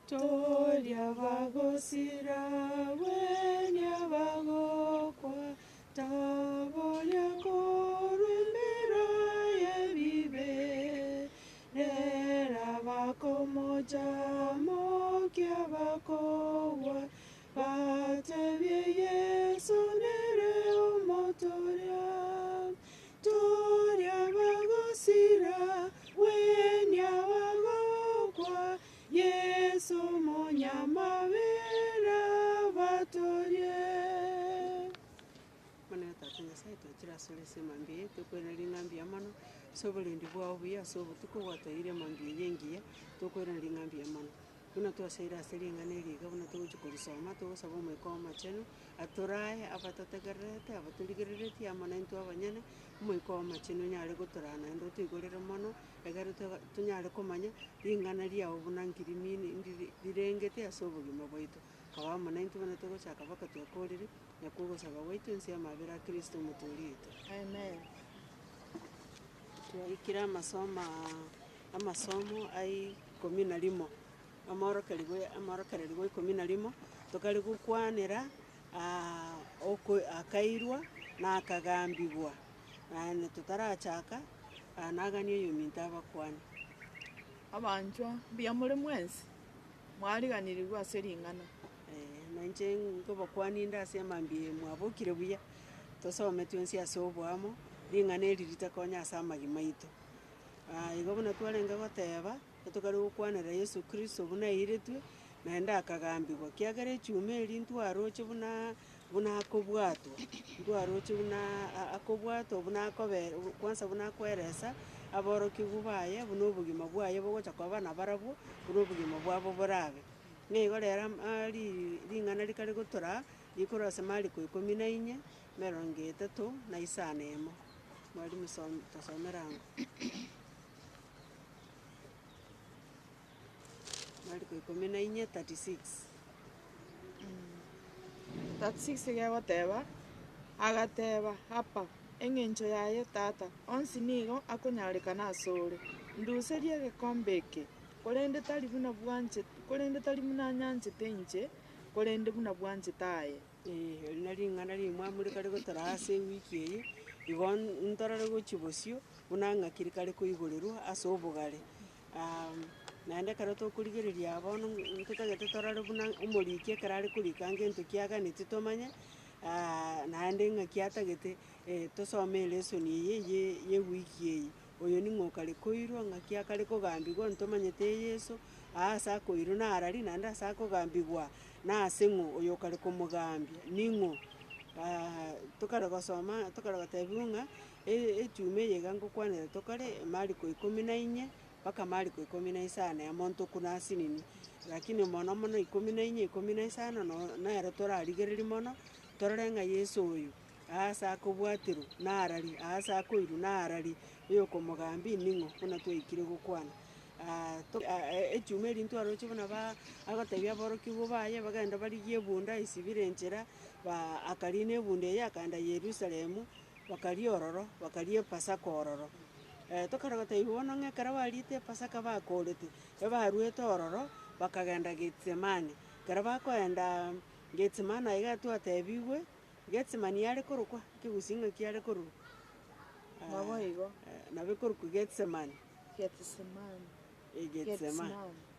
Toria bagosira, gwenia bagokwa, taboria korwa embera y'ebibe. Rera bakomocha, mokia bakogwa, batebie Yeso nere omotoria. Toria bagosira, gwenia bagokwa, Yeso omonyamabera abatorie. Omonene Tata Nyasae, twachire asore ase emambia eye, tokoiraneria ng'a mbuya mono, ase oborendi bwao obuya ase obotuko gwatoeire emambia eye engiya, tokoiraneria ng'a mbuya mono. Buna twasaire ase ring'ana eri iga buna togochia korisoma, togosaba Omoika Omochenu, atorae abatotegererete, abatorigereretie amo naintwe abanyene, Omoika Omochenu onyare gotoraa naende otoigorere mono, Ekero tonyare komanya ring'ana riao buna nki rimini ndiri rirengete ase obogima bwaito. Kaba amo naintwe buna togochaka mpaka twakorire, nakwo ogosaba gwaito inse y'amabera a Kristo omotoori oito. Amen. Twaikire amasomo aa amasomo ai ikomi na rimo, amorokerigwe amorokereriwa ikomi na rimo, tokare gokwanera oko akairwa na akagambigwa. Naende totarachaka, naganie oyominto abakwane. Abanchwa, mbuya more mwensi, mwariganirigwe ase ring'ana. Na inche nkobakwania inde ase emambia eye mwabokire buya, tosome twensi ase oboamo, ring'ana eri ritakonye ase amagima aito. Igo buna twarenge goteba, tokare gokwanera Yeso Kristo buna airetwe, naende akagambigwa, kiagera echuma eria ntwaroche buna buna akobwatwa, ntwaroche buna akobwatwa buna akobe kwansa buna akoeresa aborokigwa baye buna obogima bwaye bogocha koba nabarabwo, buna obogima bwabo borabe. Nigo rero ama ri ring'ana rikare gotoraa, rikorwa ase Mariko ikomi na inye, emerongo etato na isano emo. Mwalimu som tosomere ango. Mariko ikomi na inye, 36. 36 iga egoteba, Agateba, Abba, eng'encho yaye, Tata, onsi nigo akonyarekana asore, nduserie egekombe eke, korende tari buna bwanche, korende tari buna nyanchete inche, korende buna bwanchete aye. Ee, eri nari ring'ana rimwamu rikare gotoraa ase ewiki eye, igo ntorore gochia bosio, buna ng'aki rikare koigorerwa ase obogare. Naende ekero tokorigereria bono ntotagete torore buna omoriki ekero are korika ngento ki aganeti tomanye, naende ng'aki atagete tosome elesson eye ye ya ewiki eye. Oyo ning'o okare koirwa, ng'aki akare kogambigwa, ntomanyete Yeso, aa ase akoirwa narari naende ase akogambigwa nase ng'o oyo okare komogambia ning'o. Tokare gosoma tokare gotebiwa ng'a echuma eye iga ngokwanera tokore Mariko ikomi na inye, mpaka Mariko ikomi na isano emo ntokuna asinini, lakini mono mono ikomi na inye, ikomi na isano no nero torarigereria mono, torore ng'a Yeso oyo, aase akobwaterwa narari, aase akoirwa narari, oyokomogambia ning'o buna twaikire gokwana. Echuma eria ntwaroche buna ba agotebia aborokigwa baye bagende barigie ebunda esibire enchera, ba akarina ebunda eye akaenda Yerusalemu. Bakaria ororo, bakaria epasaka ororo. Tokare gotebiwa bono ng'a ekero bariete epasaka bakorete, ebaruete ororo, bakagenda Getsemane. Ekero bakoenda Getsemane aiga twatebigwe, Getsemani yare korokwa, ekegusii ng'aki yare korokwa? Nabo igo. Nabo ekorokwa Getsemane. Getsemani. Getsemani,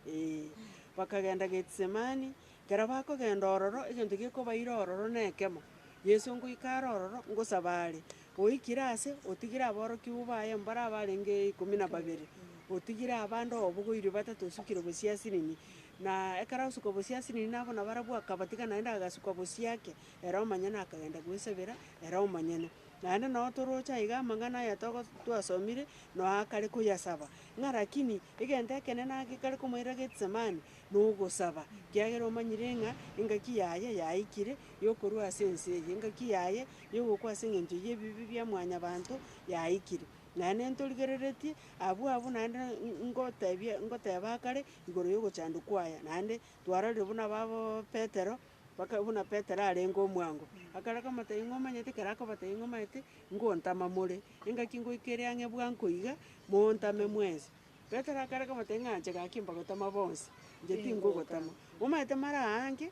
eh. Bakagenda Getsemani, ekero bakogenda ororo, egento gekobaira ororo na ekemo. Yeso ngoika are ororo, ngosaba are, oikire ase, otigire aborokigwa baye mbare abarenge ikomi na babere, otigire abande obogoirie batato osukire bosio asinini, na ekero asuka bosio asinini nabo nabarabwo akabatiga naende agasuka bosio ake, ere omonyene akagenda goesabera ere omonyene. Naende noo toroche aiga amang'ana aya togo twasomire, noo akare koyasaba, ng'a rakini egento ekenene ake kare komoira Getsemani, nogosaba, kiagera omanyire ng'a engaki yaye yaikire. Yokorua ase ense eye, engaki yaye yogokwa ase eng'encho y'ebibe bia mwanyabanto yaikire. Naende ntorigereretie abwo abwo naende ngotebia ngoteba akare igoro y'ogochandwa kwaye, naende twarorire buna babo Petero, baka buna Petero arenge omwango, akare komotebia ng'a omanyete ekero akobatebia ng'a omanyete, ngontama more, engaki ngoika ere ang'e bwango iga, montame mwensi. Petero akare komotebia ng'a inche gaki mbagotama bonsi, inche tingogotama. Omanyete mara aange,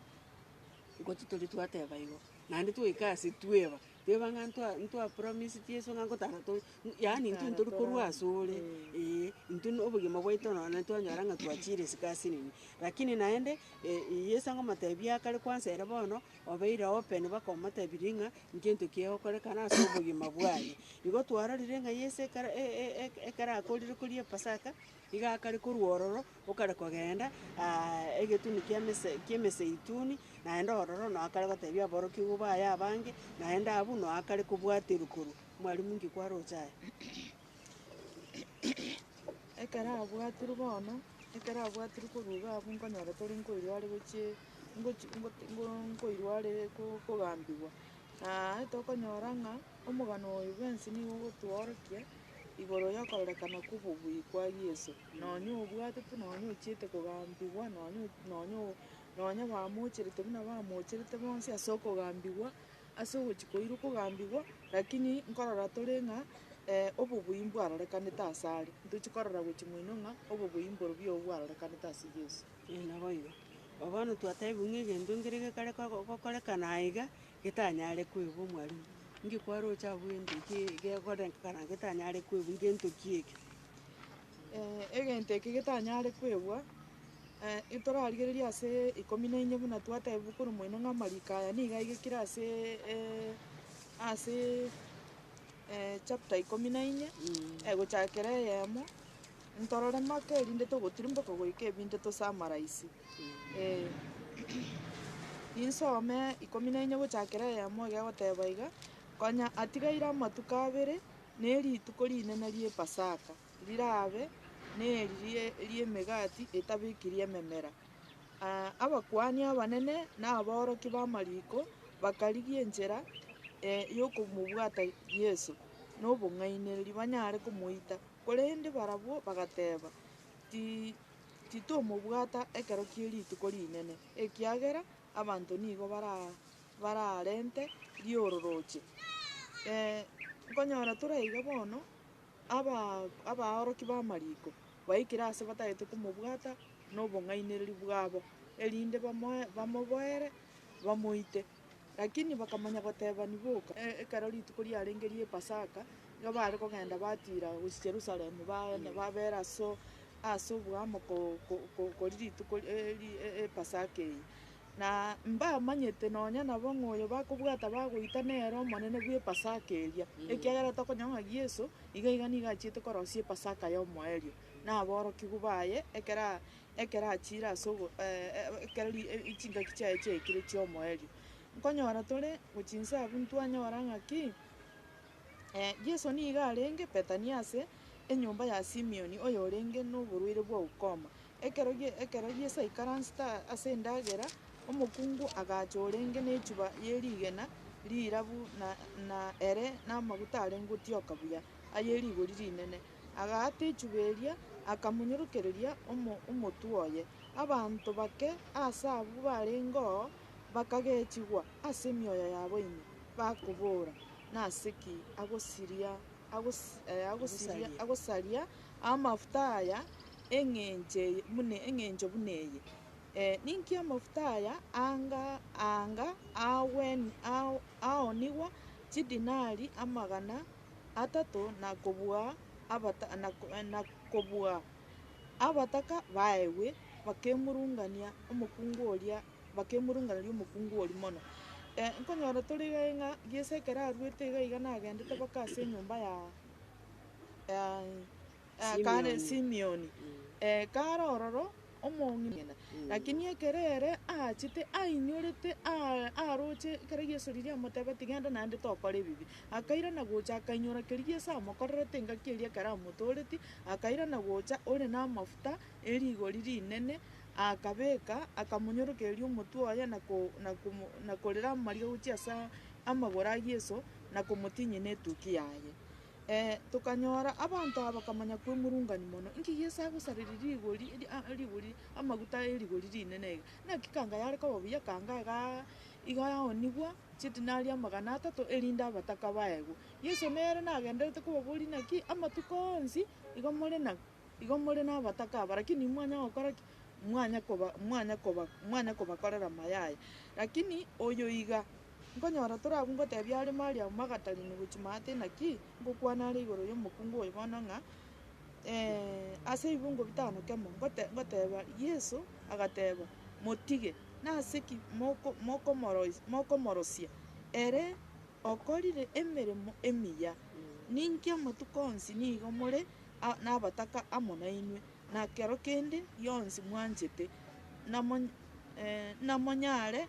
ngochi toria twateba igo, naende twaika ase tweba, tweba ng'a ntwa ntwa promiseti Yeso ng'a ngotara tore, yaani intwe ntori korwa asore eh, intwe na obogima bwaito nonye twanyora ng'a twachire isiko ase nini. Lakini naende, Yeso angomotebia akare kwansa ere bono, obeire open mpaka omotebirie ng'a nkento ki egokorekana ase obogima bwaye. Igo twarorire ng'a Yeso ekero e- e- ekero akorire koria epasaka, iga akare korwa ororo, okare kogenda egetunu kia emese kia emeseituni, naende ororo noo akare gotebia aborokigwa baye abange, naende abwo noo akare kobwaterwa korwa. Mwalimu nki kwaroche aye? Ekero abwatirwe bono, ekero abwatirwe korwa iga abwo nkonyora tore nkoirwa are gochie ngochi ngote ngo nkoirwa are ko- kogambigwa. Naye tokonyora ng'a omogano oyo bwensi nigo ogotuorokia igoro ya okororekana kwa obobui kwa Yeso. Nonye obwatetwe, nonye ochiete kogambigwa, nonye nonye nonye bamocherete buna bamocherete bonsi ase okogambigwa, ase ogochia koirwa kogambigwa, lakini nkorora tore ng'a obobui mbwarorekanete asare. Ntochi korora gochia moino ng'a obobui mborobio obo bwarorekanete ase Yeso. Ee naboigo. Bono twatebiwa ng'a egento nkere gekare kogo gokorekana aiga, getanyare koigwa omwalimu. Inki kwaroche abwo gento eki gekorekana getanyare koigwa ngento ki eke? Egento eke getanyare koigwa, ntorarigereria ase ikomi na inye buna twatebiwa korwa moino ng'a amariko aya nigo aigekire ase ase chapter ikomi na inye, gochakera eyemo, ntorore make erinde togotirimboka goika ebinde tosamaraisi. Ninsome ikomi na inye gochakera eyemo iga egoteba iga, konya atigaire amatuko abere, na erituko rinene ri'Epasaka rirabe neri rie ri'emegati etabekiri ememera. Abakuani abanene na aborokia b'amariko bakarigia enchera y'okomobwata Yeso na obong'ainereria banyare komoita, korende barabwo bagateba, Ti titomobwata ekero kie rituko rinene, ekiagera abanto nigo bara bararente riororoche. Nkonyora tore iga bono, aba abaorokia b'amariko baikire ase batagete komobwata na obong'ainereria bwabo, erinde bamoe bamoboere bamoite. Lakini bakamanya gotebani boka, ekero rituko riarenge ri'Epasaka, nigo bare kogenda batiira gochia Yerusalemu baende babera aso ase oboamo ko- ko- ko- koria rituko ri Epasaka eye. Na mbamanyete nonya nabo ng'a oyo bakobwata bagoita nere omonene bw'Epasaka eria, ekiagera tokonyora ng'a Yeso iga iga nigo achiete korosia Epasaka y'omoerio, na aborokigwa baye ekero ekero achiire ase ogo ekero ri chingaki chiaye chiaikire chi'omoerio. Nkonyora tore gochia inse abwo ntwanyora ng'aki, Yeso nigo arenge Bethania ase enyomba ya Simioni oyorenge noborwaire bwa ukoma. Ekero gie ekero Yeso aikaransete ase endagera, omokungu agacha orenge nechuba ye rigena rirabu na na ere namaguta arenge gotioka buya, aye rigori rinene. Agaata echuba eria, akamonyorokereria omo omotwe oye. Abanto bake ase abwo barenge oo bakagechigwa ase emioyo yabo ime, bakobora, Nase ki agosiria agos agosiria agosaria amafuta aya eng'encho eye buna eng'encho buna eye? Ninki amafuta aya anga anga agwen aonigwa chidinari amagana atato na kobua abata na kobua abataka baegwe, bakemurungania omokungu oria bakemurunganeria omokungu oria mono. Nkonyora tore iga ng'a Yeso ekero aruete iga iga nagendete mpaka ase enyomba ya kare Simioni, kare ororo omong'ina, lakini ekero ere aachete ainyorete aroche ekero Yeso riria amotebetie genda naende tokora ebibe, akairana gocha akainyora keria Yeso amokorerete engaki eria ekero amotoretie, akairana gocha ore na amafuta erigori rinene, akabeka akamonyorokereria omotwe oye na ko na komo na korera amariga gochia ase amagoro a Yeso, na komotinyia na etuki yaye. Tokanyora abanto aba bakamanya kwemurungania mono, inki Yeso agosareria rigori ri rigori amaguta aye rigori rinene iga? Naki kanga yare koba buya kanga igaa iga yaonigwa chidinari amagana atato erinde abataka baegwe. Yeso nere nagendererete kobaboria naki amatuko onsi igo more na. Igo more na abataka aba, lakini mwanya gokora ki? Mwanya koba mwanya koba mwanya kobakorera amaya aya. Lakini oyo iga, nkonyora tore abwo ngotebia are Mariamu Magdalene gochia maate naki, ngokwana are igoro ya omokungu oyo bono ng'a ase ebibungo bitano kemo, ngote ngoteba Yeso agateba, motige, nase ki moko mokomorois mokomorosia, ere okorire emeremo emiya, ninki amatuko onsi nigo more a nabataka amo nainwe, na kero kende gionsi mwanchete, namo namonyare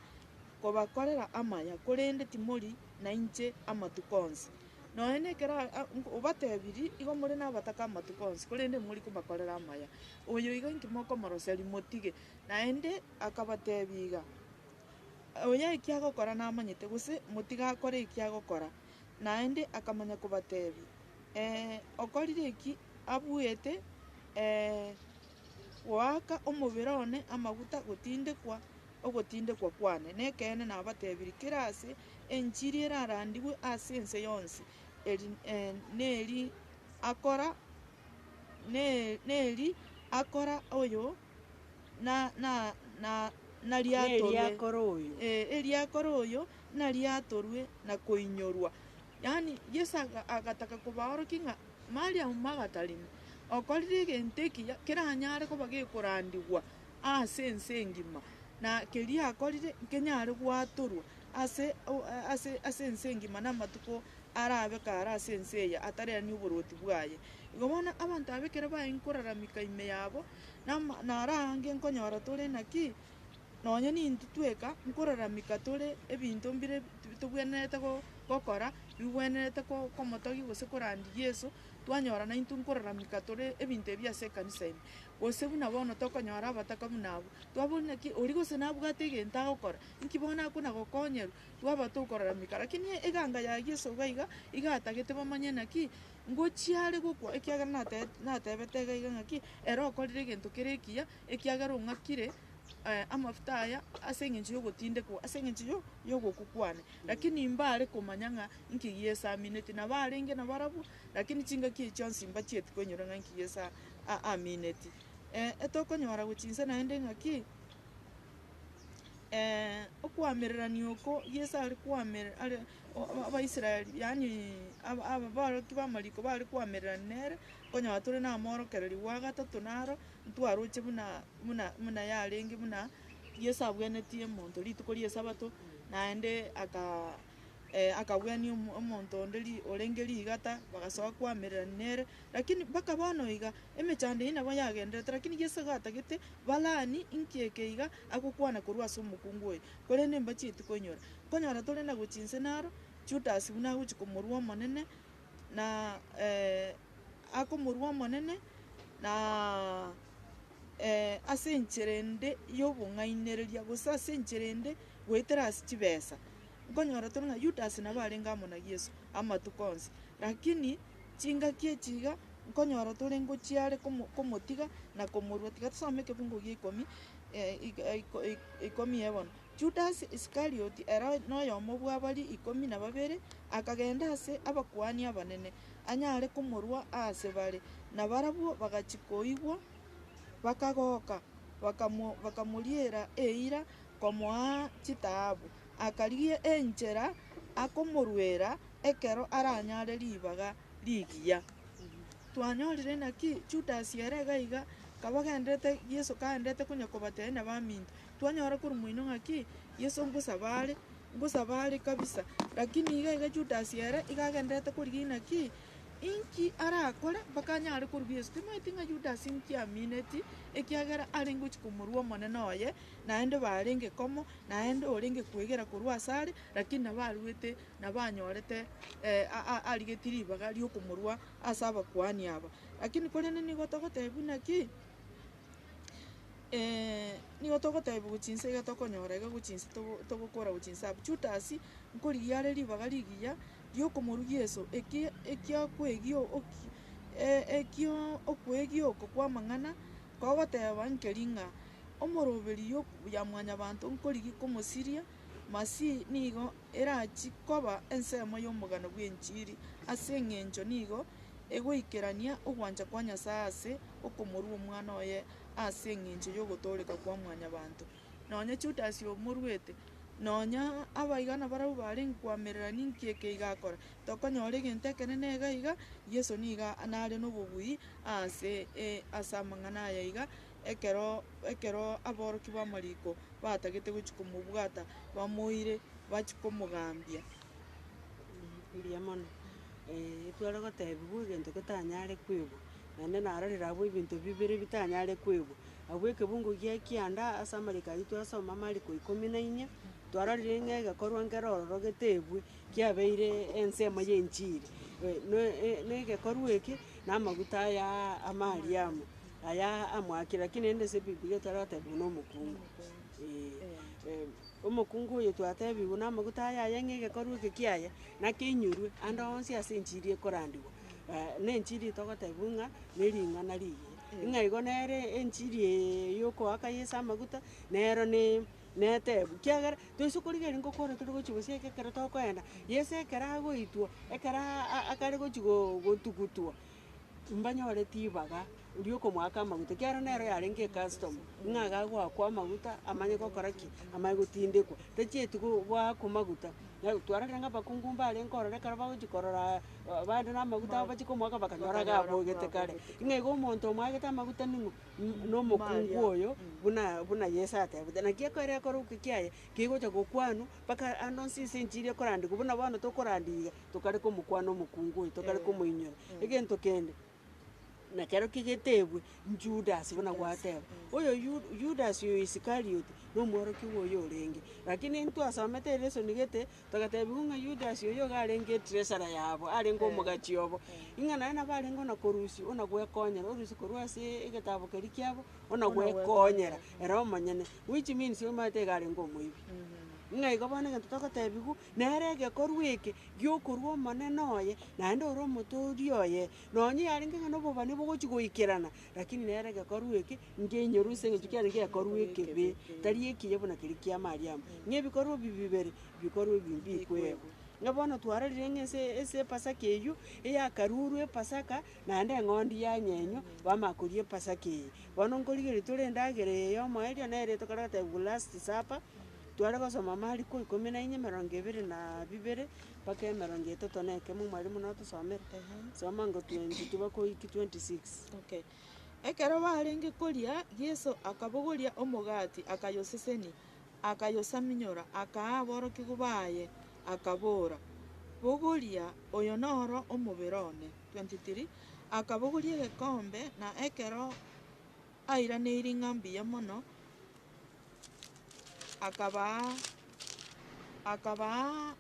kobakorera amaya, korende timori nainche amatuko onsi. Nonya na ekero obatebirie, igo more nabataka amatuko onsi, korende mori kobakorera amaya. Oyo iga inki mokomoroseria motige. Naende akabatebia iga, oyo eki agokora namanyete, gose motige akore eki agokora. Naende akamanya kobatebia, okorire eki abuete goaka omobere one amaguta gotindekwa ogotindekwa kwane. Nekeene nabatebirie, kera ase enchiri erarandigwe ase ense yonsi, eri neri akora ne- neri akora oyo na- na- na nariatorwe Neri akora oyo. Eriakora oyo nariatorwe na koinyorwa. Yaani Yeso aga- agataka kobaorokia ng'a Mariamu Magdalene okorire egento ekiya keranyare koba gekorandigwa ase ense engima, na keria akorire nkenyare gwatorwa ase o ase ase ense engima na amatuko arabe kare ase ense eye atareranie oborwoti bwaye. Igo bono abanto aba ekero baye nkoraramika ime yabo, nama naro ange nkonyora tore naki, nonye nintwe tweka, nkoraramika tore ebinto mbire tobwenerete go gokora, bibwenerete ko komotogia gose korandia Yeso, twanyora naintwe nkoraramika tore ebinto ebi ase ekanisa ime. Gose buna bono tokonyora abataka buna abwo, twabori naki oria gose nabwate egento agokora, inki bono akona gokonyerwa, twaba tokoraramika. Lakini eganga ya Yeso iga iga, iga atagete bamanye naki, ngochia are gokwa ekiagera nate natebete iga iga ng'aki, ere okorire egento kere ekiya, ekiagera ong'akire amafuta aya ase eng'encho ya ogotindekwa, ase eng'encho yo ya ogokwa kwane. Lakini mbare komanya ng'a inki Yeso amineti, nabo arenge nabarabwo, lakini chingaki echio chionsi mbachieti koinyora ng'a inki Yeso a- amineti. Etokonyora gochia inse naende ng'aki, okoamererania oko Yeso are koamere are abaisraeli yaani aba abaorokia ba amariko bare koamererania nere, okonyora tore na amorokererio bwa gatato naro, ntwaroche buna buna buna yarenge buna Yeso abwenetie omonto rituko ria esabato, naende aka akabwania omo omonto onde ri orenge rigata, bagasoa koamererania nere, lakini mpaka bono iga, emechando eyio nabo yagenderete lakini Yeso iga atagete balani inki eke iga agokwana korwa ase omokungu oyo, korende mbachieti koinyora. Nkonyora tore na gochia inse naro, Judas buna agochia komorua omonene, na akomorua omonene, na ase enchera ende ya obong'ainereria gose ase enchera ende goetera ase chibesa. Nkonyora tore ng'a Judas nabo arenge amo na Yeso amatuko onsi, lakini chingaki echi iga, nkonyora tore ngochia are komo komotiga na komorua. Tiga tosome ekebungo gia ikomi ikomi ebono. Judas Iskarioti ere noyomo bwa baria ikomi na babere, akagenda ase abakuani abanene, anyare komorua aase bare. Na barabwo bagachia koigwa, bakagoka, bakamo bakamoriera eira komoa chitaabu. Akarigia enchera akomoruera ekero aranyare ribaga rigiya. Twanyorire naki Judas ere iga iga, kabagenderete Yeso kagenderete konya kobatebia nabaminto, twanyora korwa moino ng'aki, Yeso ngosaba are, ngosaba are kabisa, lakini iga iga Judas ere iga agenderete korigia naki, inki arakore mpaka anyare korwa Yeso. Timanyeti ng'a Judas inki amineti, ekiagera arenge gochia komorua omonene oye, naende barenge komo, naende orenge kwegera korwa asare, lakini nabo aruete nabo anyorete arigetie ribaga riokomorua ase abakuani aba. Lakini korende nigo togotebiwa naki, nigo togotebiwa gochia inse iga tokonyora iga gochia inse togo togokora gochia inse abwo. Judas, nkorigia are ribaga rigiya riokomorua Yeso, eki ekiakoegia oki ekio okoegia oko kwa amang'ana, kogoteba nkeri ng'a omoroberi yo ya mwanyabanto nkorigia komosiria, Masihi nigo erachi koba ensemo y'omogano bw'enchiri, ase engencho nigo egoikerania ogwancha kwa Nyasae ase okomorua omwana oye ase eng'encho ya ogotooreka kwa mwanyabanto. Nonya Judas omoruete, nonya abaigana barabwo barenge koamererania ninki eke iga akora, tokonyora egento ekenene iga iga, Yeso niga nare na obobui ase ase amang'ana aya iga, ekero ekero aborokia b'amariko batagete gochia komobwata, bamoire bachie komogambia. Mbuya mono, tware gotebiwa egento getanyare koigwa, naende narorire abwo ebinto bibere bitanyare koigwa. Abwo ekebungo gia kianda ase amariko aywo twasoma amariko ikomi na inye, twarorire ng'a egekorwa nkere ororo getebwe, kiabeire ensemo ya enchiri. Na egekorwa eke, na amaguta aya amariamu, aya amoakire lakini rende ase ebibiria tware gotebiwa na omokungu eh. Omokungu oyo twatebigwe namaguta aya aye ng'a egekorwa eke kiaye, nakeinyorwe ande onsi ase enchiri ekorandigwa. Na enchiri togotebigwa ng'a ne ring'ana rigiya. Ng'a igo nere enchiri eye ya okoaka Yeso amaguta, nero ne netebwa. Kiagera, toise korigereria ngokora tore gochia gose eke ekero tokoenda, Yeso ekero agoitwa, ekero akare gochia go gotugutwa, mbanyoreti ribaga riokomoaka amaguta, ekiagera nero yarenge ecustom, ng'a iga agoakwa amaguta amanye gokora ki? Amanye gotindekwa, tachieti go goakwa maguta. Twarorire ng'a abakungu mbarenge ororo ekero bagochia korora bande na amaguta abo bachia komoaka bakanyora iga abogete kare. Ng'a igo omonto omoagete amaguta ning'o? Na omokungu oyo buna buna Yeso atebete. Naki ekero ekorokia kiaye, kegocha gokwanwa mpaka ande onsi ase enchiri ekorandigwa buna bono tokorandia iga. Tokare komokwana omokungu oyo, tokare komoinyora. Egento kende, nekero kigetebwe Judas buna gwateba, oyo Yu Judas oyo Iskarioti, na omworokigwa oyo orenge. Lakini ntwasomete elesoni gete, togatebiwa ng'a Judas oyo iga arenge etreasurer yabo, arenge omogachi obo. Ing'a naye nabo arenge ona korusia ona gwekonyera, orusia korwa ase egetabo keria kiabo, ona gwekonyera ere omonyene, which means omanyete iga arenge omoibi. Ng'a igo bono egento togotebiwa, Nere egekorwa eke gi'okorua Omonene oye, naende ore omotooria oye, nonye yarenge ng'a nobobani bogochia goikerana, lakini nere egekorwa eke nkenyoru ase eng'encho kiarenge egekorwa ekebe, tari ekiya buna keria kia Mariamu. Ng'a ebikorwa ebi bibere, bikorwa ebi mbikwebwa. Ng'a bono twarorire ng'a ase ase epasaka eywo, eyakarurwe epasaka, naende eng'ondi yanyenywa, bamanya koria epasaka eye. Bono nkorigereria tore endagera eye ya omoerio, nere tokare goteba last supper. Tware gosoma Mariko ikomi na inye emerongo ebere na bibere, mpaka emerongo etato na ekemo, mwalimu notosomere? Soma ngo 22 bakoiki 26. Okay. Ekero barenge koria, Yeso akabogoria omogati, akayosesenia, akayosaminyora, akaa aborokigwa baye, akabora, Bogoria, oyo noro omobere one. 23 Akabogoria egekombe, na ekero airaneirie ng'a mbuya mono, akabaa akabaa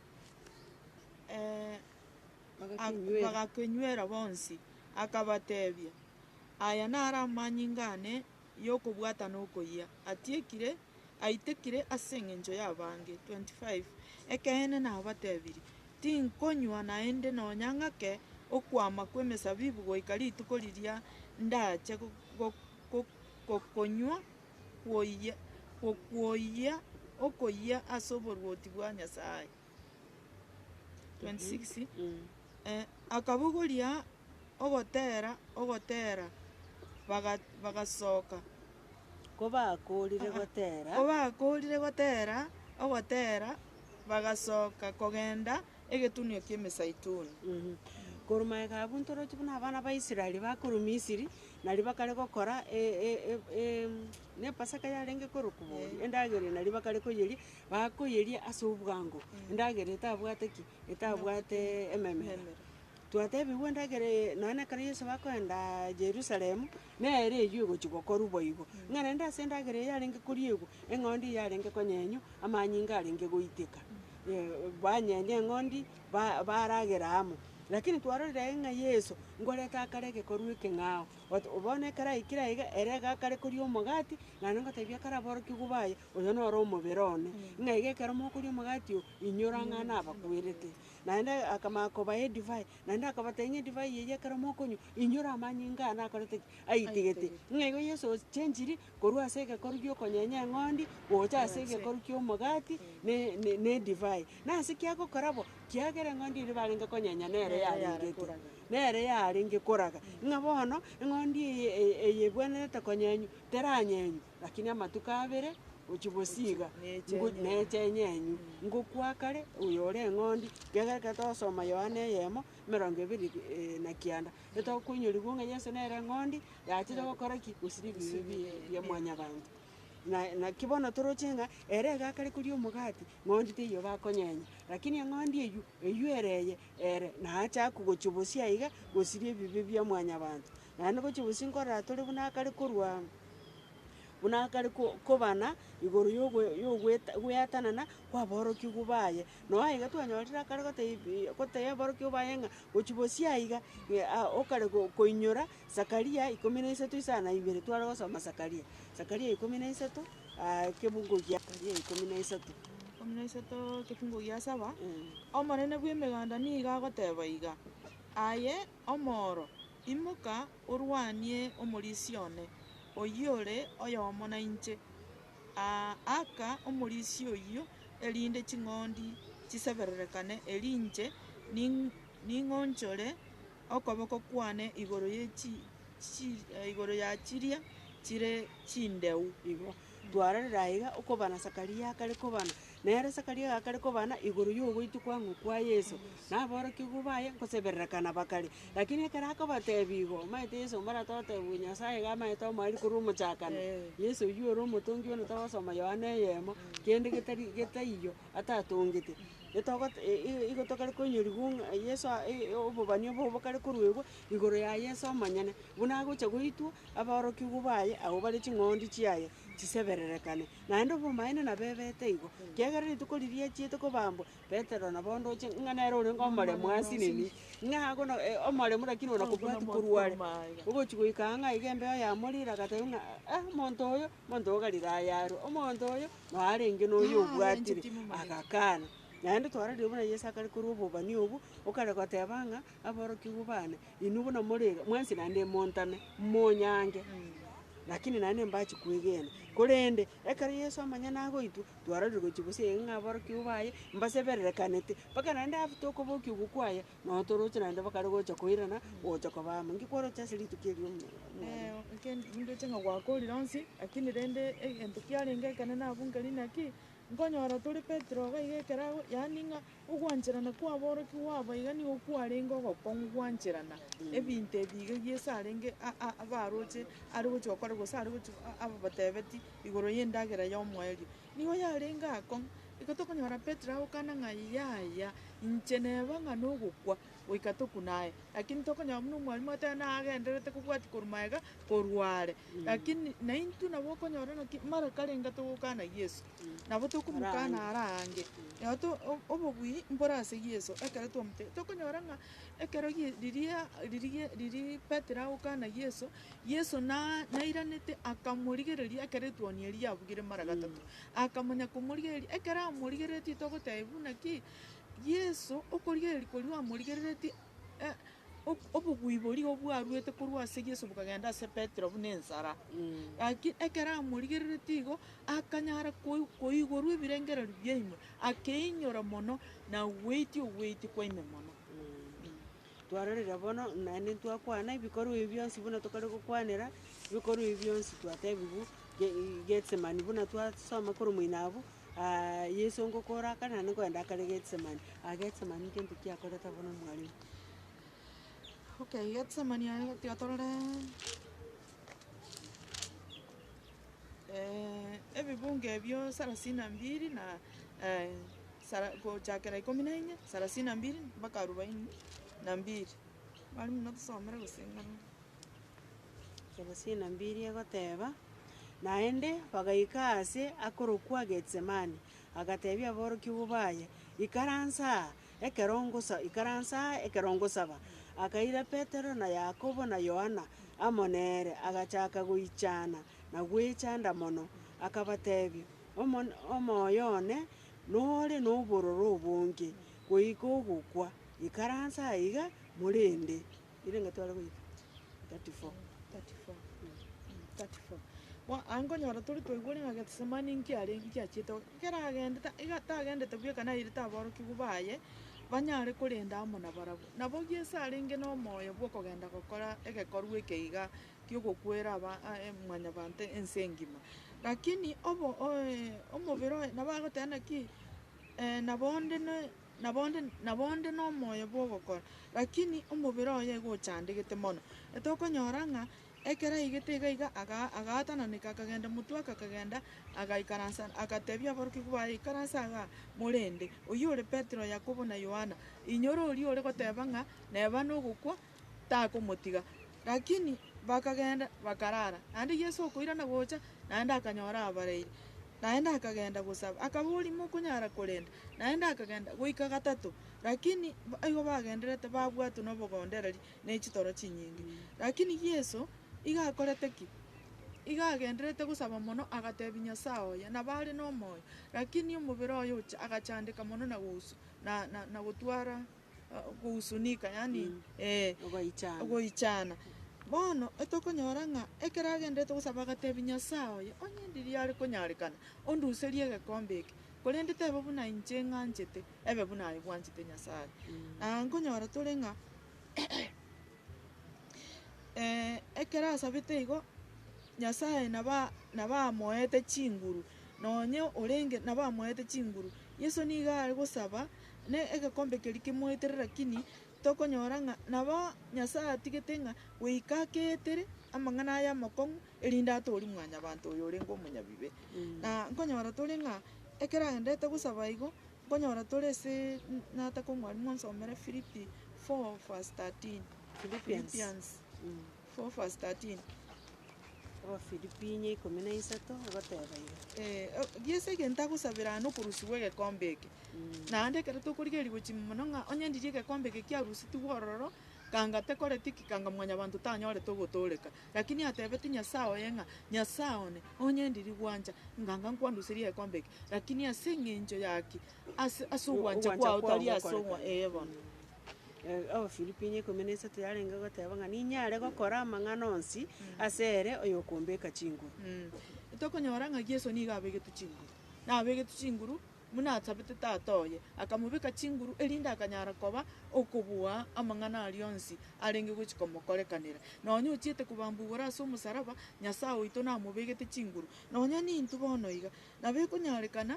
bagakenywera bonsi, akabatebia, Aya naro amanyinga ane y'okobwatana okoyia, atiekire aitekire ase engencho y'abange. 25 Ekeene nabatebirie, tinkonywa naende nonya ng'ake okwama kw'emesabibu goika rituko riria ndache gokonywa kwoyia gokwoyia okoyia ase oboruoti bwa Nyasae. 26 Eh, akabogoria ogotera ogotera baga bagasoka. Kobakoorire gotera. Kobakoorire gotera ogotera bagasoka kogenda egetunwa ki'Emesaituni. Korwa magega abwo ntoroche buna abana ba Israeli bakorwa Misiri, Nario bakare gokora na epasaka yarenge korokwa bori, endagera eye nario bakare koyeria, bakoyeria ase obwango, endagera etabwate ki? Etabwate ememera. Twatebigwe endagera eye nonya na ekero Yeso bakoenda Jerusalem, nere eywo egochia gokorwa boigo. Ng'a naende ase endagera eye yarenge koriegwa, eng'ondi yarenge konyenywa, amanyinga arenge goiteka, banyenya eng'ondi, ba baragera amo. Lakini twarorire aye ng'a Yeso, nkoreta akare egekorwa ekeng'ao, ot bono ekero aikire aiga, ere iga akare koria omogati, naende ngotebia akare aborokigwa baye, oyo noro omobere one, ng'a iga ekero mokoria omogati oyo, inyora ng'a nabakwerete. Naende akamanya kobaa edivai, naende akabatebia ng'a edivai eye ekero mokonywa, inyora amanyinga ane akorete ki? Aitigete. Ng'a igo Yeso ochenchiri korwa ase egekorwa gia okonyenya eng'ondi, gocha ase egekorwa kia omogati, ne ne edivai. Nase ki agokora bo? Kiagera eng'ondi eria barenge konyenya nere yarengete. Nere yarenge koraga, ng'a bono, eng'ondi eye eye eyebwenerete konyenywa, teranyenywa, lakini amatuko abere, gochia bosiiga, ngo neche enyenywe, ngokwa kare oyo ore eng'ondi, ekiagera ekero togosoma Yohana eyemo, emerongo ebere na kianda, etokoinyoriwa ng'a Yeso nere eng'ondi, yachire gokora ki? Gosiria ebibe bie bia mwanyabanto. Na naki bono toroche ng'a, ere iga akare koria omogati, ng'ondi teiyo bakonyenya, lakini eng'ondi eywo, eywo ere eye, ere naachake gochia bosio aiga, gosiria ebibe bia mwanyabanto. Naende gochia bosio nkorora tore buna akare korwa buna akare ko kobana igoro ya ogo ya ogweta gweatanana kwa aborokigwa baye. Nonya iga twanyorire akare gotebia gotebia aborokigwa baye ng'a gochia bosio aiga okare go koinyora Zakaria ikomi na isato isano na ibere tware gosoma Zakaria. Zakaria ikomi na isato ekebungo gia Zakaria ikomi na isato. Ikomi na isato ekefungo gia saba, Omonene bw'Emeganda nigo agoteba iga, Aye omoro, imoka orwanie omorisia one, oyio ore oyomo nainche. Aa, aka omorisia oyio, erinde ching'ondi chisebererekane, eri inche ning'onchore okoboko kwane igoro ye chi chi igoro ya chiria chire chindeu. Igo twarorire aiga okobana Zakaria akare kobana, nere Zakaria iga akare kobana igoro ya ogoitwa kwa ng'o? Kwa Yeso. Na aborokigwa baye nkosebererekana bakare, lakini ekero akobatebia igo, omanyete Yeso mbara totebiwa Nyasaye iga amaete omoerio korwa omochakano, Yeso oywo ore omotongi one togosoma Yohana eyemo, kende getari getaiyo atatongete. Etogote igo tokare koinyoriwa ng'a Yeso obobani obo bokare koruegwa, igoro ya Yeso omonyene, buna agocha goitwa, aborokigwa baye abwo bare ching'ondi chiaye, chisebererekane. Naende obomaene nabo ebete igo, ekiagera rituko riria achiete kobambwa, Petero nabo ndoche ng'a nere orenge omoremu asinini, ng'a agono omoremu lakini onakobwati korwa are, ogochi goika ang'e aiga embeo yamorire agateba ng'a eh omonto oyo, omonto o Galilaya arwe, omonto oyo noarenge na oyo obwatire, agakana. Naende twarorire buna Yeso akare korwa obobani obwo, okare goteba ng'a aborokigwa bane, inwe buna more iga, mwensi naende montame, monyange, lakini naende mbachi kwegena. Korende, ekero Yeso amanyene agoitwa, twarorire gochia gose iga ng'a aborokigwa baye, mbasebererekanete, mpaka naende after okobokigwa kwaye, noo toroche naende bakare gocha koirana, gocha koba amo. Nki kwaroche ase rituko erio omwalimu? Ndoche ng'a gwakorire onsi, lakini rende egento kiarenge ekenene abwo nkeri naki, nkonyora tore Petero iga iga ekero ago yaani ng'a ogwancherana kwa aborokigwa aba iga nigo kwarenge ogokong'u gwancherana ebinto ebi iga Yeso arenge a- a- abaroche are gochia gokora gose are gochia ababatebetie igoro ya endagera ya omoerio. Nigo yarenge akong'u, igo tokonyora Petero agokana ng'a yaya, inche neba ng'a nogokwa, goika tokwe naye. Lakini tokonyora buna omwalimu ateba nagendererete kobwatia korwa magega, korwa are. Lakini naintwe nabo okonyora naki mara karenga togokana Yeso, nabo tokomokana ara aange. Nabo to obobui mbore ase Yeso ekero twamotebia, tokonyora ng'a ekero gie riria riria riria Petero agokana Yeso, Yeso na nairanete akamorigereria ekero etuoni eria yabugire mara gatato, akamanya komorigereria, ekero amorigereretie togotebia buna ki, Yeso okorigereria koria amorigereretie obobui boria igo bwaruete korwa ase Yeso bokagenda ase Petero buna ensara. Lakini ekero amorigereretie igo, akanyara koi koigorwa ebirengererio biaino, akeinyora mono, na gweitia ogweitia kwa ime mono. Twarorire bono, naende ntwakwana ebikorwa ebi bionsi buna tokare gokwanera, ebikorwa ebi bionsi twatebiwu Getsemani buna twasoma korwa moino abwo, Yeso ngokora akare naende nkoenda akare Getsemani. Aa Getsemani nkento ki akorete bono omwalimu? Okay, Getsemani aye tiga torore ebibungo ebio sarasini na mbili na gochakera ikomi na inye, sarasini na mbili mpaka arubaini na mbili. Mwalimu natosomere gose ng'ana. Sarasini na mbili egoteba, naende bagaika aase akorokwa Getsemani, agatebia aborokigwa baye, Ikaransa aa, ekero ngosa ikaransa aa ekero ngosaba. Akaira Petero na Yakobo na Yohana amo nere, agachaka goichana na gwechanda mono. Akabatebia, Omo omoyo one nore nobororo obonge, goika ogokwa, ikaransa aiga, morende. Ere ngatware goika 34. 34 34. Bo aye nkonyora tore twaigure ng'a Getsemani nki arenge nki achiete ekero agendete iga tagendete bweka nairete aborokigwa baye. banyare korenda amo nabarabwo. Nabo Yeso arenge na omoyo bwa okogenda gokora egekorwa eke iga kia ogokwera aba mwanyabanto ense engima. Lakini obo omobere oye nabo agoteba naki nabo onde ne nabo onde nabo onde na omoyo bwa ogokora, lakini omobere oye igo ochandegete mono. Etokonyora ng'a ekero aigete iga iga aga agaatananeka akagenda motwe aka akagenda agaikaransa agatebia aborokigwa baye ikaransa igaa morende. Oyio ore Petero, Yakobo na Yohana, inyora oria ore goteba ng'a neba nogokwa takomotiga. Lakini bakagenda bakarara, naende Yeso okoirana gocha, naende akanyora abareire. Naende akagenda gosaba, akaboria mokonyara korenda, naende akagenda goika gatato, lakini igo bagendererete babwatwa na obogondereri ne chitoro chinyinge. Lakini Yeso iga akorete ki? Iga agendererete gosaba mono agatebia Nyasae oye, nabo are nomoyo, lakini omobere oye ocha agachandeka mono na gousu na na na gotwara Gohusunika, yaani eh, Ogoichana. ogoichana. Bono etokonyora ng'a ekero agenderete gosaba agatebia Nyasae oye, onye ndiria are konyarekana, onduserie egekombe eke, korende tebe buna inche ng'anchete, ebe buna aye bwanchete Nyasae. Na nkonyora tore ng'a ekero asabete igo, Nyasae naba nabo amoete chinguru, nonye orenge nabo amoete chinguru. Yeso nigo are gosaba. Ne egekombe keria kemoetere lakini tokonyora ng'a nabo Nyasae atigete ng'a goika akeetere amang'ana aya amakong'u erinde atoorie mwanyabanto oyo orenge omonyabibe. Na nkonyora tore ng'a ekero agenderete gosaba igo, nkonyora tore ase nataka omwalimu onsomere Filipi 4 verse 13. Philippians. Philippians 4 verse 13. Abafilipi inye ikomi na isato, ogoteba iga. Gese egento agosabera aa nokorusigwa egekombe eke. Naende ekero tokorigereria gochia mono ng'a onye ndiria egekombe eke kiarusetigwe ororo, kanga tekoreti ki, kanga mwanyabanto tanyorete ogotooreka. Lakini atebeti Nyasae oye ng'a, Nyasae one, onye ndiri gwancha, nganga nkwanduserie egekombe eke, lakini ase eng'encho yaki, ase ase ogwancha Ogwancha kwao kwao tari ase gokorekane. ogwa ee bono. Abafilipi inye ikomi na isato yarenge goteba ng'a ninyare gokora amang'ana onsi ase ere oyokombeka chinguru. Tokonyora ng'a Yeso nigo abegetwe chinguru, nabegetwe chinguru buna asabete Tata oye, akamobeka chinguru erinde akanyara koba okobua amang'ana aria onsi arenge gochia komokorekanera. Nonya ochiete kobambwa igoro ase omosaraba, Nyasae oito namobegete chinguru. Nonya nintwe bono iga, nabo ekonyarekana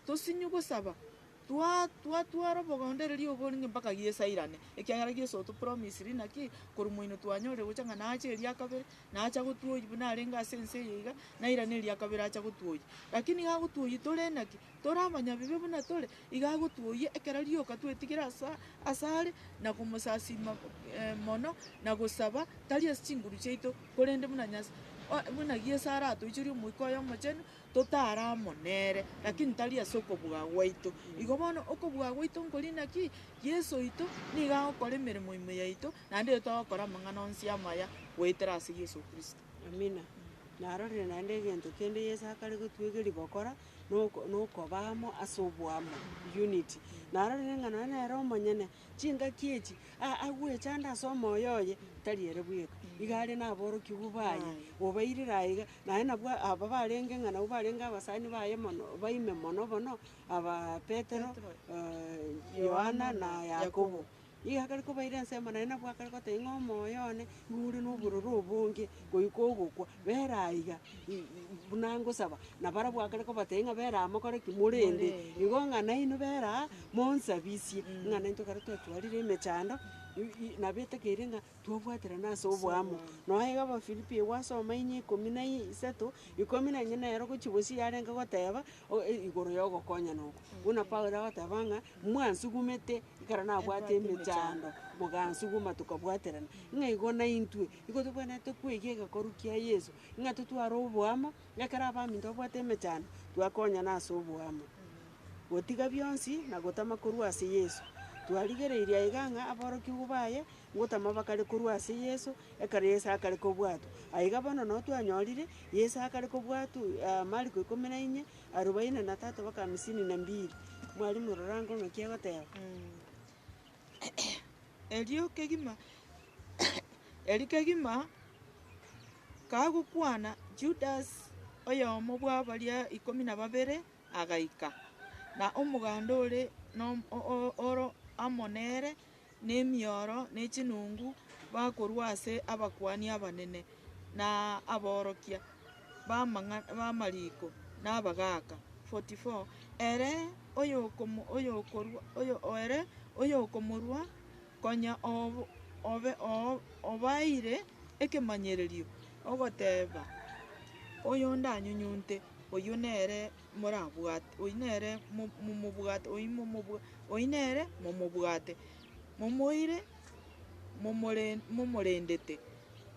tosinywe gosaba. Twa twatwara obogondereria oborenge mpaka Yeso airane, ekiagera Yeso otopromisiri naki, korwa moino twanyorire gocha ng'a nache eria kabere, nacha gotwoyia buna arenge ase ense eye iga, nairane eria kabere acha gotwoyia. Lakini iga agotwoyia tore naki? Tore abanyabibe buna tore, iga agotwoyia ekero rioka twetigire asa asare, na komosasima mono, na gosaba, tari ase chinguru chiaito, korende buna Nyasa buna Yeso aratoichorie omoika oye omochenu, totare amo nere, lakini tari ase okobua gwaito. Igo bono okobua gwaito nkori naki? Yeso oito nigo agokora emeremo ime yaito, naende ere togokora amang'ana onsi amaya goetera ase Yeso Kristo. Amina. Narorire naende egento kende Yeso akare gotwegeria gokora, noko nokoba amo ase oboamo, unity. Narorire ng'a nonye nere omonyene, chingaki echi, a- agwechanda ase omoyo oye, tari ere bweka, iga are na aborokigwa baye, obairire aiga. Naende nabwo aba barenge ng'a nabwo barenge abasani baye mono, baime mono bono, aba Petero, Yohana na Yakobo. Iga akare kobaira ensemo naende nabwo akare gotebia ng'a omoyo one, nigo ore na obororo obonge goika ogokwa, bera aiga buna ngosaba. Na barabwo akare kobatebia ng'a bera aa mokore ki? Morende. Igo ng'a nainwe bera aa, monsabisie, ng'a naintwe ekero twatwarire emechando, nabo etakeire ng'a. Twabwaterana ase oboamo. Nonya iga Abafilipi gwasoma inye ikomi na isato, ikomi na inye nero gochia bosio yarenge goteba igoro ya ogokonyana oko. Buna Paulo agoteba ng'a mwansugumete ekero nabwate emechando, mogansuguma tokabwaterana. Ng'a igo naintwe, igo tobwenerete kweyia egekoru kia Yeso, ng'a totware oboamo, ekero abaminto babwate emechando, twakonyana ase oboamo. Gotiga bionsi na gotama korwa ase Yeso. Twarigereirie aiga ng'a aborokigwa baye Ngotama bakare korwa ase Yeso, ekero Yeso akare kobwatwa. Aiga bono noo twanyorire, Yeso akare kobwatwa Mariko ikomi na inye, arubaini na tatu mpaka hamsini na mbili. Mwalimu rora ango ng'aki agoteba. Erio kegima erio kegima kagokwana, Judas, oyomo bwa baria ikomi na babere, agaika, na omoganda ore oro. amo nere, na emioro, ne chinungu, bakorwa ase abakuani abanene, na aborokia b'amang'a b'amariko, na abagaaka. 44 Ere oyokomo oyokorwa oyo ere oyokomorua konya obo obe oo obaeire ekemanyererio, ogoteba, Oyondanyunyunte, oyio nere morabwate, oyio nere mo momobwate, oyio momobwa oyio nere momobwate, momoire momore momorendete.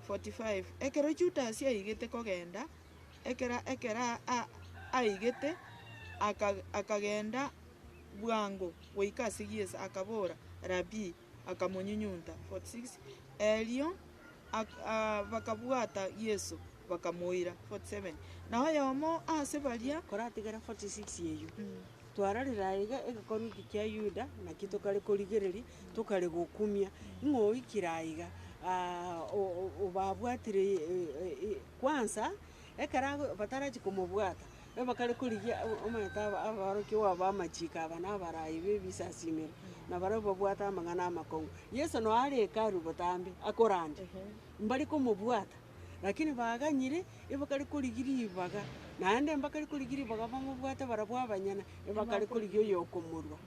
45 Ekero Judasi aigete kogenda, ekera ekera a aigete, aka akagenda bwango goika ase Yeso, akabora, Rabii, akamonyunyunta. 46 Erio ak bakabwata Yeso, bakamoira. 47 Na oyomo ase baria. Koratigere 46 eyio, twarorire aiga egekorwa eke kia Yuda, naki tokare korigereria, tokare gokumia, ng'a oikire aiga obabwatire kwanza, ekero ago batarachia komobwata, ebakare korigia omanyete aba abaorokigwa ba amachiko aba na abarai ba ebisasimero, na barabwo babwate amang'ana amakong'u. Yeso noe are hekalu botambe, akorandia, mbare komobwata, lakini baganyire, ebakare korigia ribaga, naende mbakare korigia ribaga bamobwate barabwo abanyene, ebakare korigia oyokomorua.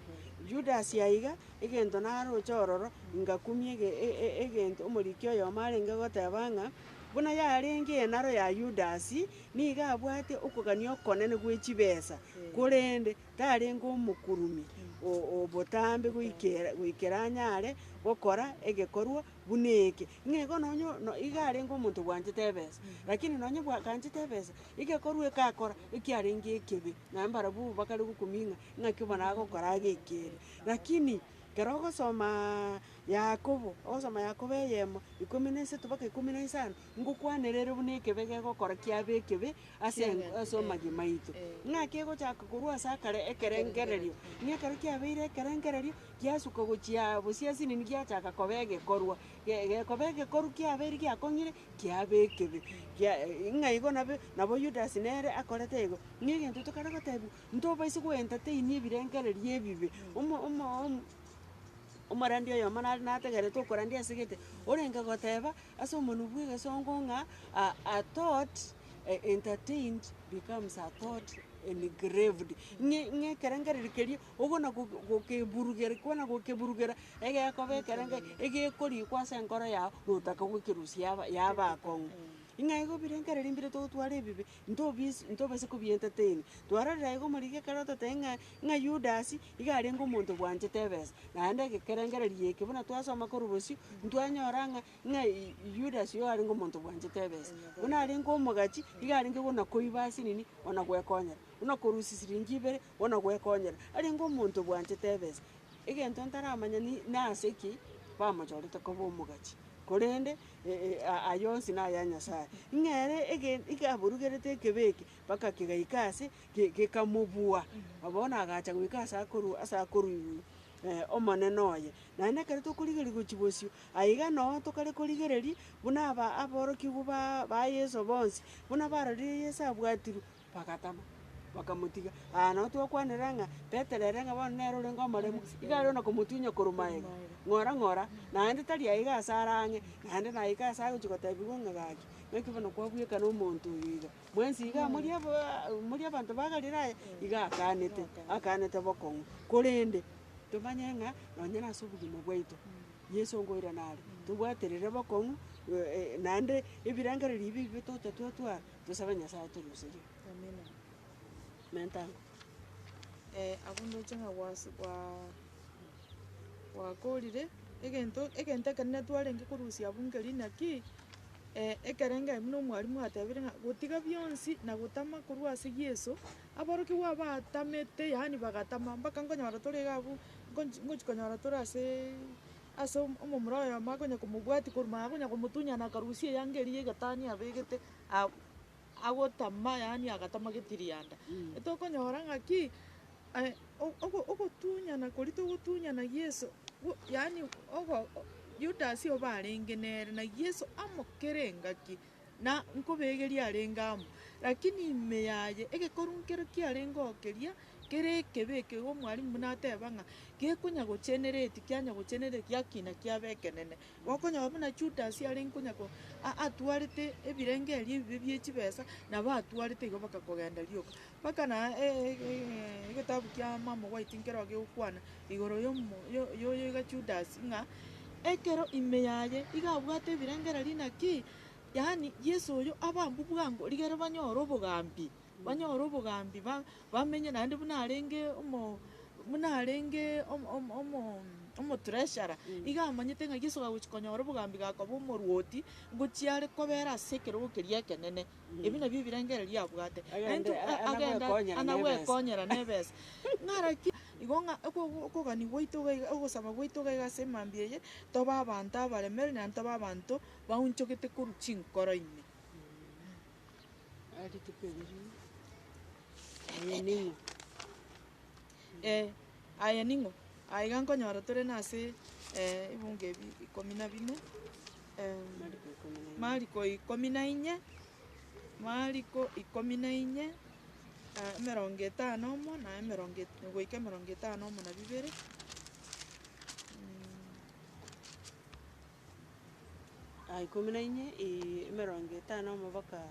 Judas aiga, egento naroche ororo, ngakumia ege egento omoriki oyomo arenge goteba ng'a, buna yarenge enaro ya Yudasi, nigo abwate okogania okonene gwe chibesa, korende tarenge omokurumi o obotambe goikera goikera anyare gokora egekorwa buna eke. Ng'a igo nonye no iga arenge omonto bwanchete ebesa, lakini nonye bwa ganchete ebesa, egekorwa eke akora, ekiarenge ekebe, naende mbarabwo bakare gokumia ng'a ng'aki bono agokora agekere. Lakini, ekero ogosomaaa Yakobo, ogosoma Yakobo eyemo, ikomi na isato mpaka ikomi na isano, ngokwanera ere buna ekebe gegokora kiaba ekebe ase eng ase omagima aito. Ng'aki egochaka korwa ase akare ekerengererio, ng'a ekero kiabeire ekerengererio, giasuka gochia bosio asinini giachaka koba egekorwa, ge gekoba egekorwa kiabeire giakong'ire, kiaba ekebe. Kia ng'a igo nabe nabo Yudasi nere akorete igo, ng'a egento tokare gotebiwa, ntobaisa go entertain ebirengererio ebibe, omo omo omo omorandi oyomo nare nategerete okorandia ase gete, orenge goteba, ase omonwe bwa egesongo ng'a a thought entertained becomes a thought engraved. Ng'e ng'e ekerengererio keria, okona go gokeburugera kwana gokeburugera, egekoba ekerenge egekorikwa ase enkoro yago, notaka gokerusia yaba yaba akong'u. Ng'a igo ebirengererio mbire togotwara ebibe, ntobis ntobasa kobi entertain. Twarorire iga omoriki ekero ototebia ng'a ng'a Yudasi, iga arenge omonto bwanchete ebesa, naende egekerengererio eke buna twasoma korwa bosio, ntwanyora ng'a ng'a Yudasi oyo arenge omonto bwanchete ebesa. Buna arenge omogachi, iga arenge buna koiba ase nini, ona gwekonyera, buna korusia siringi ibere, ona gwekonyera. Arenge omonto bwanchete ebesa, egento ntaramanya ni nase ki, bamochorete koba omogachi. Korende aya onsi naya Nyasaye. Ng'a ere ege iga aborugerete ekebe eke, mpaka kegaika ase, ge gekamobua, bono agacha goika ase akorwa ase akorwa omonene oye. Naende ekero tokorigereria gochia bosio, aiga noo tokare korigereria, buna aba aborokigwa ba ba Yeso bonsi, buna barorire Yeso abwatirwe, bagatama, bakamotiga. Aa nabo twakwanera ng'a Petero ere ng'a bono nere orenge omoremu, iga are na komotunya korwa magega, ng'ora ng'ora, naende tari aiga ase are ang'e, naende naika ase agochia gotebiwa ng'a gaki, naki bono kwabwekana omonto oyo iga. Mwensi iga moria abaa moria abanto ba Galilaya, iga akanete, akanete bokong'u. Korende, tomanye ng'a nonye na ase obogima bwaito, Yeso nkoirana are, tobwaterere bokong'u naende ebirengererio ebi ebibe tocha twatwara, Tosabe Nyasae atoruserie. Amina. Menta. Abwo ndoche ng'a gwasi gwa gwakorire, egento egento ekenene twarenge korusia abwo nkeri naki, ekerengeri buna omwalimu atebire ng'a gotiga bionsi na gotama korwa ase Yeso, aborokigwa batamete yaani bagatama mpaka nkonyora tore iga abwo, ngonchi ngochi konyora tore aseee ase omomura oyomo akonya komobwatia korwa magega akonya komotunyana akarusia eyanga eria ya egetani abegete. Agotama yaani agatama getirianda. Etokonyora ng'aki ogotunyana koria togotunyana Yeso, yaani ogo Yudasi obe arenge nere na Yeso amo kera engaki. na nkobegeria arenge amo, lakini ime yaye egekoru nkero kiarenge oo keria, kere ekebe eke igo omwalimu buna ateba ng'a gekonya gochenereti kianya gochenereti giakina kiaba ekenene. Gokonyora buna Judas arenge konya ko a- atwarete ebirengererio ebibe bie chibesa, nabo atwarete igo mpaka kogenda rioka. Mpaka na egetabu kia mama white nkero gegokwana igoro ya omo ya oyo iga Judas ng'a, ekero ime yaye iga abwate ebirengererio naki, yaani Yeso oyo abambwe bwango rigere banyore obogambi, banyore obogambi ba bamenye naende buna arenge omo buna arenge omo omo omo omotreasurer, iga amanyete ng'a Yeso gagochi konyora obogambi gakoba omorwoti, ngochia are kobera ase ekerogo keria ekenene. Ebi nabio ebirengererio abwate. Agende Naintwe agende agende gwekonyera ana na ebesa. gwekonyera na ebesa. Ng'araki igo ng'a oko okogania gwaito iga iga ogosaba gwaito iga iga ase emambia eye, tobe abanto abaremeri naende tobe abanto baonchogete korwa chinkoro ime. Rituko erio aye ning'o? Eh, aye ning'o? Aiga nkonyora tore nase ebungo ebi ikomi na bine, Mariko ikomi na inye. Mariko ikomi na inye, Mariko ikomi na inye, emerongo etano omo na emerongo et goika emerongo etano omo na bibere. Ikomi na inye, emerongo etano omo mpaka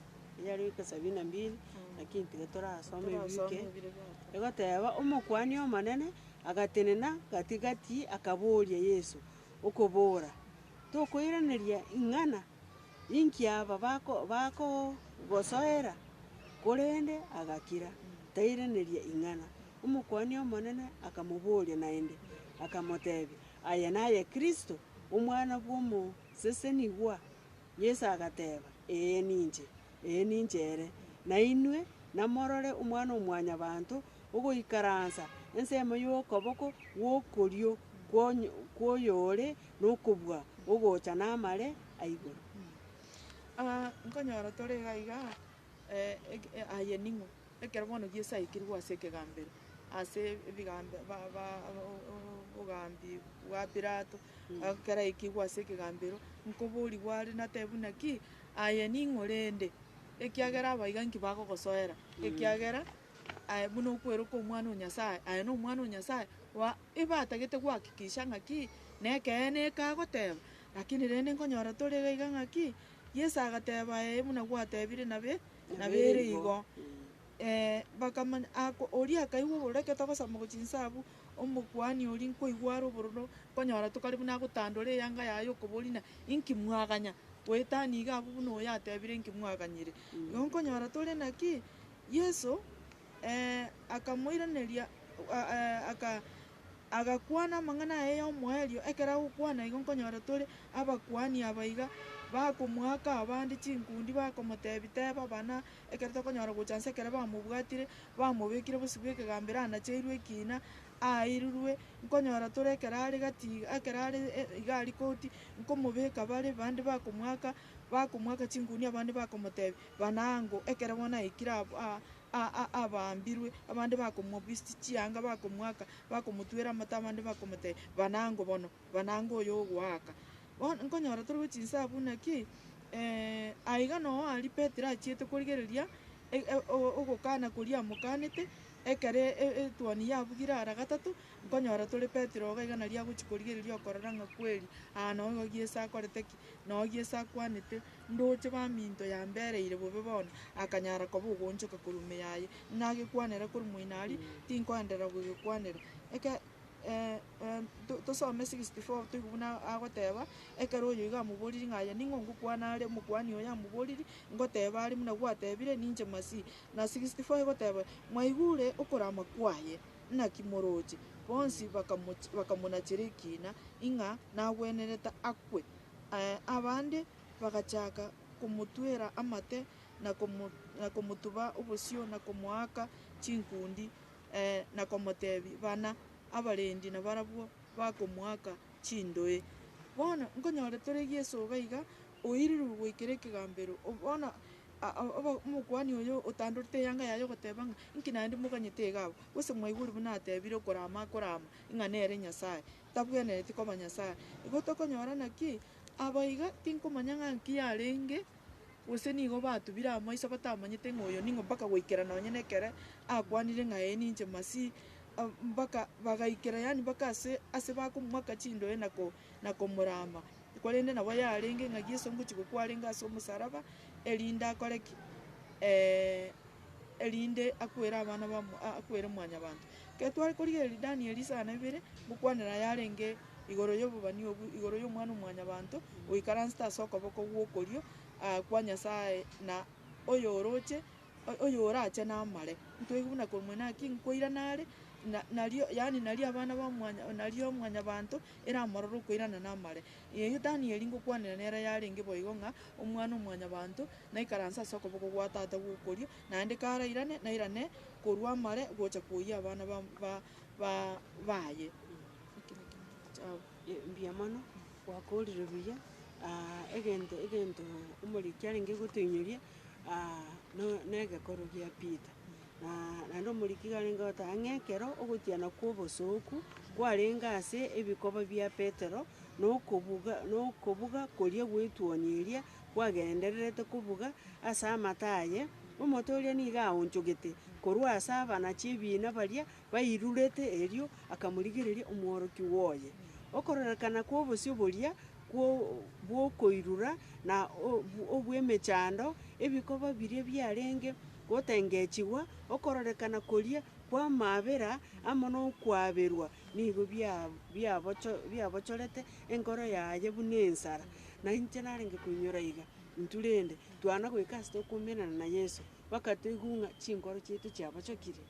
eyare goika sabini na mbili, lakini tiga torasome Torasome ebike. ebire biato. Egoteba, omokuani omonene agatenena gati gati akaboria Yeso, okobora, Tokoiraneria ing'ana, inki aba bako bakogosoera? Korende agakira, tairaneria ing'ana. Omokuani omonene akamoboria naende, akamotebia, Aye naye Kristo, Omwana bw'Omosesenigwa? Yeso agateba, Ee ninche, ee ninche ere. Na inwe namorore Omwana-o-mwanyabanto ogoikaransa ensemo y'okoboko gw'okorio kw'oyore nokobua ogocha namare a igoro. Nkonyora tore iga iga, aye ning'o? Ekero bono giasaikirwe ase ekegambero, ase ebigambe ba ba obogambi bwa Pilato, ekero aikigwe ase ekegambero, nkoborigwa are natebwe naki, aye ning'o rende? Ekiagera abaiga nki bagogosoera, ekiagera aye buna okweroka omwana o Nyasaye, aye na omwana o Nyasaye, wa ebatagete gohakikisha ng'aki, na ekeene ekagoteba, lakini rende nkonyora tore iga iga ng'aki, Yeso agateba ee buna gwatebire nabe nabere igo. Bakamanya ako oria akaigwa obororo ekero togosoma gochia inse abwo, omokuani oria nkoigwa are obororo, nkonyora tokare buna agotandora eyanga yaye okoboria ng'a inki mwaganya, goetania iga abwo buna oyo atebire inki mwaganyire. Igo nkonyora tore naki, Yeso akamoiraneria aka Agakwana amang'ana aye y'omoerio, ekero agokwana igo nkonyora tore abakuani aba iga, bakomoaka abande chinkundi bakomotebia teba bana, ekero tokonyora gocha nse ekero bamobwatire, bamobekire bosio bw'ekegambero anacheirwe ekina, airirwe, nkonyora tore ekero are gati iga ekero are iga aria koti, nkomobeka bare bande bakomoaka, bakomoaka chinkundi abande bakomotebia bana ango, ekero bono aikire abwo aa abambirwe, abande bakomobisi chianga bakomoaka, bakomotwera amate abande bakomotebia, banango bono, banango oyo ogoaka. Bono nkonyora tore gochia inse abwo naki, aiga noo aria Petero achiete korigereria, ogokana koria amokanete, ekere etuoni yabugire ara gatato, nkonyora tore Petero iga iga naria agochia korigereria okorora ng'a kweri, aa noo igo Yeso akorete ki, noo Yeso akwanete. Ndoche baminto yambereire bobe bono, akanyara koba ogoonchoka korwa ime yaye. Nagekwanera korwa moino aria, tinkoenderera kogekwanera. Eke tosome 64 toigwe buna agoteba, ekero oyo iga amoboriri ng'a aye ning'o ngokwana are, omokuani oyo amoboriri, ngoteba are buna gwatebire ninche Masihi. Na 64 egoteba, mwaigure okorama kwaye, naki moroche? Bonsi bakamoch bakamonachera ekina, ing'a nagwenerete akwe. Abande bagachaka komotwera amate, na na komotuba obosio, na komoaka chinkundi, na komotebia, Bana, abarendi nabarabwo bakomoaka chindoe. Bono nkonyora tore Yeso iga iga, oirirwe goikera ekegambero, bono omokuani oyo otandorete eyanga yaye ogoteba ng'a inki naende moganyete iga abwo, gose mwaigure buna atebire okorama akorama, ng'a nere Nyasaye, tabwenereti koba Nyasaye. Igo tokonyora naki, Aba iga tinkomanya ng'a nki yarenge, Gose nigo batubire amaiso batamanyete ng'a oyo ning'o mpaka goikera nonye na ekere akwanire ng'a ee ninche masihi, mpaka bagaikera yaani mpaka ase ase bakomwaka chindoe na ko na komorama. Korende nabo yarenge ng'a Yeso ngochia gokwa arenge ase omosaraba, erinde akore ki? Erinde akwere abana ba akwere mwanyabanto. Ekero tware korigereria Danieli isano na ibere, ngokwanera yarenge igoro ya obobani obwo, igoro ya omwana o mwanyabanto, oikaransete ase okoboko gwokorio kwa Nyasaye na oyoroche oyorache namare. Ntoigwe buna korwa mwene aki nkoirana are, na nario yaani nario abana ba mwanya nario mwanyabanto eramorore okoirana namare. Eyio Danieli ngokwanera nere yarenge boigo ng'a omwana o mwanyabanto naikaranse ase okoboko gwa tata gw'okorio, naende karairane, nairane korwa amare gocha koyia abana ba ba ba baye. Mbuya mono, gwakorire buya, egento egento omoriki arenge gotoinyoria no na egekoro gia Peter. Na naende omoriki iga arenge goteba ng'a ekero ogotiana kwa obosooku kwarenge ase ebikoba bia Petero, na okobuga na okobuga koria gwetuoni eria kwagendererete kobuga ase amato aye, omote oria nigo aonchogete korwa ase abanachi ebiina baria bairurete erio akamorigereria omworokigwa oye. Okororekana kw'obosio boria kwo bw'okoirura na obw'emechando, ebikoba biria biarenge gotengechigwa, okororekana koria kw'amaabera amo nokwaberwa nigo bia biabocho biabochorete enkoro yaye buna ensara. Na inche narenge koinyora iga, intwe rende twana goika ase tokomenana na Yeso, mpaka toigwe ng'a chinkoro chiaito chiabochokire,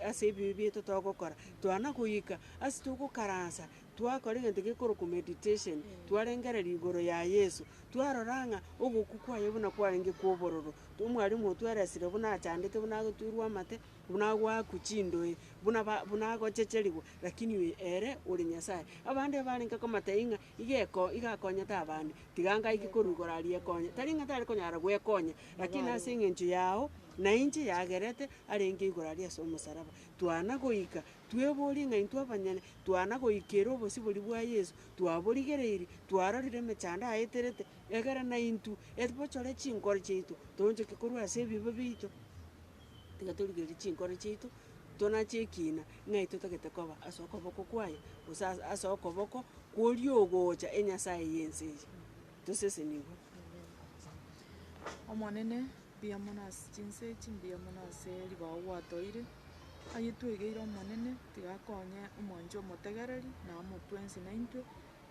ase ebibe biaito togokora, twana goika ase togokaransa, twakora egento gekorokwa meditation, twarengereria igoro ya Yeso, twarora ng'a ogokwa kwaye buna kwarenge kwa obororo, omwalimu otweresire buna achandete buna agotwerwa amate, buna agoakwa chindoe, buna ba buna agochecherigwa, lakini oyo ere ore Nyasaye. Abande ebarenge komatebia ng'a iga eko iga akonyete abande, tiga ngaike korwa igoro aria ekonye, tari ng'a tari konyara gwekonya, lakini ase eng'encho yago, na inche yagerete arenge igoro aria ase omosaraba. Twana goika, tweborie ng'a intwe abanyene, twana goikera obosio boria bwa Yeso, twaborigereirie, twarorire emechando aeterete, egere naintwe, ebochore chinkoro chiaito, toonchoke korwa ase ebibe biaito. Tiga torigererie chinkoro chiaito, tonache ekina, ng'ai totagete koba, ase okoboko kwaye, gose ase ase okoboko koria ogocha enyasaye ya ense eye. Tosesenigwe. Omonene, mbuya mono ase chinse echi, mbuya mono ase ribaga gwatoire, aye twegeire Omonene, tiga akonye omwanchi omotegereri, na omotwensi naintwe,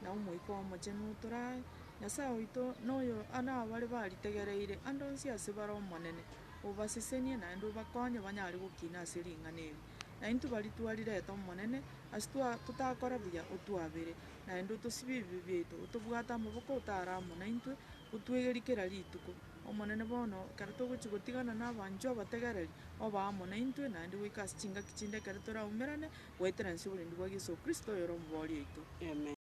na Omoika Omochenu otorae. Nyasae oito noyo nabare baritegereire ande onsi ase bare Omonene, obasesenie naende obakonye banyare gokina ase ring'ana eri. Na intwe baria twarirete Omonene, ase twa totakora buya otwabere, naende otosibie ebibe biaito, otobwate amaboko otare amo naintwe, otwegerie kera rituko. Omonene bono, ekero togochia gotigana na abanchwa abategereri, obe amo naintwe, naende goika ase chingaki chinde ekero toraumerane, goetera inse oborendi bwa Yeso Kristo oyore omobori oito. Amen.